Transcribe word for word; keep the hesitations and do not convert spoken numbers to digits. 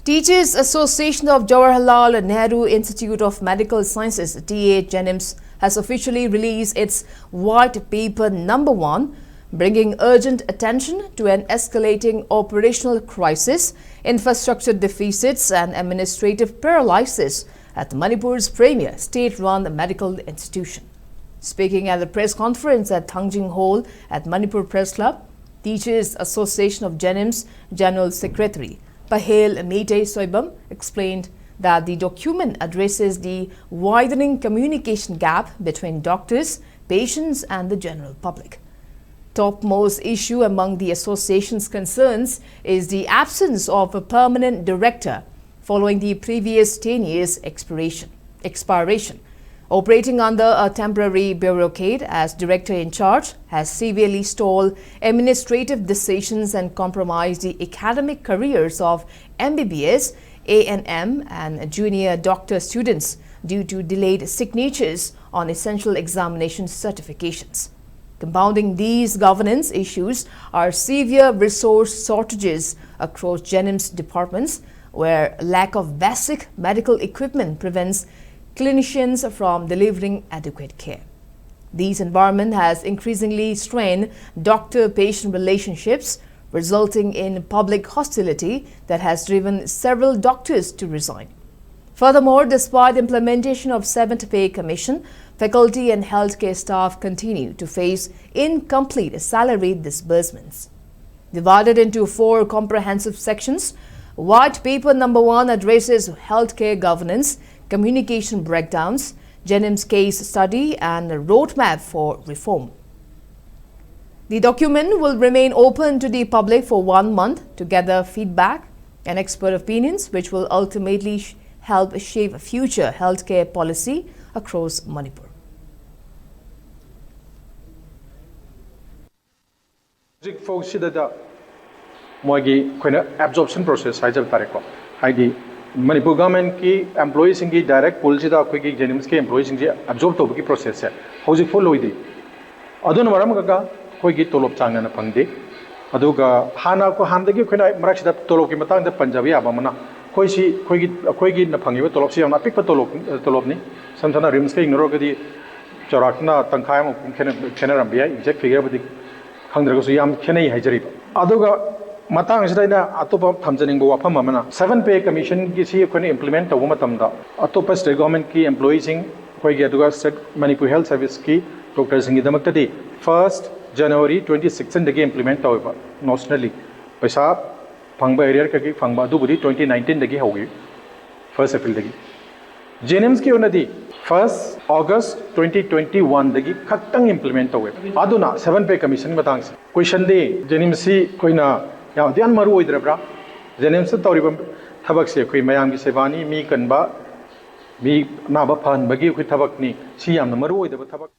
Teachers Association of Jawaharlal Nehru Institute of Medical Sciences, T A JNIMS, has officially released its white paper number one, bringing urgent attention to an escalating operational crisis, infrastructure deficits, and administrative paralysis at Manipur's premier state-run medical institution. Speaking at the press conference at Thangjing Hall at Manipur Press Club, Teachers Association of JNIMS General Secretary Pahel Meitei Soibam explained that the document addresses the widening communication gap between doctors, patients, and the general public. Topmost issue among the association's concerns is the absence of a permanent director following the previous ten years expiration. expiration. Operating under a temporary bureaucrat as director in charge has severely stalled administrative decisions and compromised the academic careers of M B B S, A N M, and junior doctor students due to delayed signatures on essential examination certifications. Compounding these governance issues are severe resource shortages across JNIMS departments, where lack of basic medical equipment prevents clinicians from delivering adequate care. This environment has increasingly strained doctor-patient relationships, resulting in public hostility that has driven several doctors to resign. Furthermore, despite implementation of Seventh Pay Commission, faculty and healthcare staff continue to face incomplete salary disbursements. Divided into four comprehensive sections, White Paper number one addresses healthcare governance, communication breakdowns, JNIMS case study, and a roadmap for reform. The document will remain open to the public for one month to gather feedback and expert opinions, which will ultimately sh- help shape future healthcare policy across Manipur. ꯍꯧꯖꯤꯛ ꯐꯥꯎꯁꯤꯗ ꯃꯣꯏꯒꯤ ꯑꯩꯈꯣꯏꯅ absorption process ꯍꯥꯏꯖꯕ ꯇꯥꯔꯦꯀꯣ, ꯍꯥꯏꯗꯤ Manipur ꯒꯚꯔꯟꯃꯦꯟꯠꯀꯤ ꯑꯦꯝꯄ꯭ꯂꯣꯌꯤꯁꯤꯡꯒꯤ direct ꯄꯨꯜꯁꯤꯗ ꯑꯩꯈꯣꯏꯒꯤ ꯖꯦꯅꯤꯝꯁꯀꯤ ꯑꯦꯝꯄ꯭ꯂꯣꯌꯤꯁꯤꯡꯁꯦ ꯑꯦꯕꯖꯣꯔꯞ ꯇꯧꯕꯒꯤ ꯄ꯭ꯔꯣꯁꯦꯁꯁꯦ ꯍꯧꯖꯤꯛꯐꯥꯎ ꯂꯣꯏꯗ꯭ꯔꯤ꯫ ꯑꯗꯨꯅ ꯃꯔꯝ ꯑꯣꯏꯔꯒ ꯑꯩꯈꯣꯏꯒꯤ ꯇꯣꯂꯣꯞ ꯆꯥꯡ ꯅꯥꯏꯅ ꯐꯪꯗꯦ꯫ ꯑꯗꯨꯒ ꯍꯥꯟꯅ ꯑꯩꯈꯣꯏ ꯍꯥꯟꯅꯗꯒꯤ ꯑꯩꯈꯣꯏꯅ ꯃꯔꯛꯁꯤꯗ ꯇꯣꯂꯣꯞꯀꯤ ꯃꯇꯥꯡꯗ ꯄꯟꯖꯕ ꯌꯥꯕ ꯑꯃꯅ, ꯑꯩꯈꯣꯏꯁꯤ ꯑꯩꯈꯣꯏꯒꯤ ꯑꯩꯈꯣꯏꯒꯤꯅ ꯐꯪꯉꯤꯕ ꯇꯣꯂꯣꯞꯁꯤ ꯌꯥꯝꯅ ꯑꯄꯤꯛꯄ ꯇꯣꯂꯣꯞ ꯇꯣꯂꯣꯞꯅꯤ꯫ ꯏꯁꯝ ꯁꯝꯅ ꯔꯤꯝꯁꯀ ꯌꯦꯡꯅꯔꯨꯔꯒꯗꯤ ꯆꯥꯎꯔꯥꯛꯅ ꯇꯪꯈꯥꯏ ꯑꯃꯃꯨꯛ ꯈꯦꯠꯅ- ꯈꯦꯠꯅꯔꯝꯕ ꯌꯥꯏ꯫ ꯑꯦꯛꯖꯦꯛ ꯐꯤꯒꯔꯕꯨꯗꯤ ꯈꯪꯗ꯭ꯔꯒꯁꯨ ꯌꯥꯝ ꯈꯦꯠꯅꯩ ꯍꯥꯏꯖꯔꯤꯕ꯫ ꯑꯗꯨꯒ ꯃꯇꯥꯡ ꯑꯁꯤꯗ ꯑꯩꯅ ꯑꯇꯣꯞꯄ ꯊꯝꯖꯅꯤꯡꯕ ꯋꯥꯐꯝ ꯑꯃꯅ, ꯁꯚꯦꯟ ꯄꯦ ꯀꯃꯤꯁꯟꯒꯤꯁꯤ ꯑꯩꯈꯣꯏꯅ ꯏꯝꯄ꯭ꯂꯤꯃꯦꯟ ꯇꯧꯕ ꯃꯇꯝꯗ ꯑꯇꯣꯞꯄ ꯁ꯭ꯇꯦꯠ ꯒꯣꯔꯃꯦꯟꯠꯀꯤ ꯑꯦꯝꯄ꯭ꯂꯣꯌꯤꯁꯤꯡ, ꯑꯩꯈꯣꯏꯒꯤ ꯑꯗꯨꯒ ꯁ꯭ꯇꯦꯠ ꯃꯅꯤꯄꯨꯔ ꯍꯦꯜꯊ ꯁꯔꯚꯤꯁꯀꯤ ꯗꯣꯛꯇꯔꯁꯤꯡꯒꯤꯗꯃꯛꯇꯗꯤ ꯐꯥꯔꯁ ꯖꯅꯋꯥꯔꯤ ꯇ꯭ꯋꯦꯟꯇꯤ ꯁꯤꯛꯁꯇꯤꯟꯗꯒꯤ ꯏꯝꯄ꯭ꯂꯤꯃꯦꯟ ꯇꯧꯋꯦꯕ꯫ ꯅꯣꯁꯅꯦꯜꯂꯤ ꯄꯩꯁꯥ ꯐꯪꯕ, ꯑꯦꯔꯤꯌꯔ ꯀꯩꯀꯩ ꯐꯪꯕ, ꯑꯗꯨꯕꯨꯗꯤ ꯇ꯭ꯋꯦꯟꯇꯤ ꯅꯥꯏꯟꯇꯤꯟꯗꯒꯤ ꯍꯧꯈꯤ, ꯐꯥꯔꯁ ꯑꯦꯄ꯭ꯔꯤꯜꯗꯒꯤ꯫ ꯖꯦꯅꯤꯝꯁꯀꯤ ꯑꯣꯏꯅꯗꯤ ꯐꯥꯔꯁ ꯑꯣꯒꯁ ꯇ꯭ꯋꯦꯟꯇꯤ ꯇ꯭ꯋꯦꯟꯇꯤ ꯋꯥꯟꯗꯒꯤ ꯈꯛꯇꯪ ꯏꯝꯄ꯭ꯂꯤꯃꯦꯟ ꯇꯧꯋꯦ꯫ ꯑꯗꯨꯅ ꯁꯚꯦꯟ ꯄꯦ ꯀꯃꯤꯁꯟ ꯃꯇꯥꯡꯁꯦ, ꯀꯣꯏꯁꯟꯗꯤ ꯖꯦꯅꯤꯝꯁꯁꯤ ꯑꯩꯈꯣꯏꯅ ꯌꯥꯝ ꯑꯗꯨ ꯌꯥꯝ ꯃꯔꯨ ꯑꯣꯏꯗ꯭ꯔꯕ꯭ꯔꯥ? ꯖꯦꯅꯤꯝꯁꯇ ꯇꯧꯔꯤꯕ ꯊꯕꯛꯁꯦ ꯑꯩꯈꯣꯏ ꯃꯌꯥꯝꯒꯤ ꯁꯦꯕꯥꯅꯤ, ꯃꯤ ꯀꯟꯕ, ꯃꯤ ꯑꯅꯥꯕ ꯐꯍꯟꯕꯒꯤ ꯑꯩꯈꯣꯏ ꯊꯕꯛꯅꯤ꯫ ꯁꯤ ꯌꯥꯝꯅ ꯃꯔꯨ ꯑꯣꯏꯗꯕ ꯊꯕꯛ꯫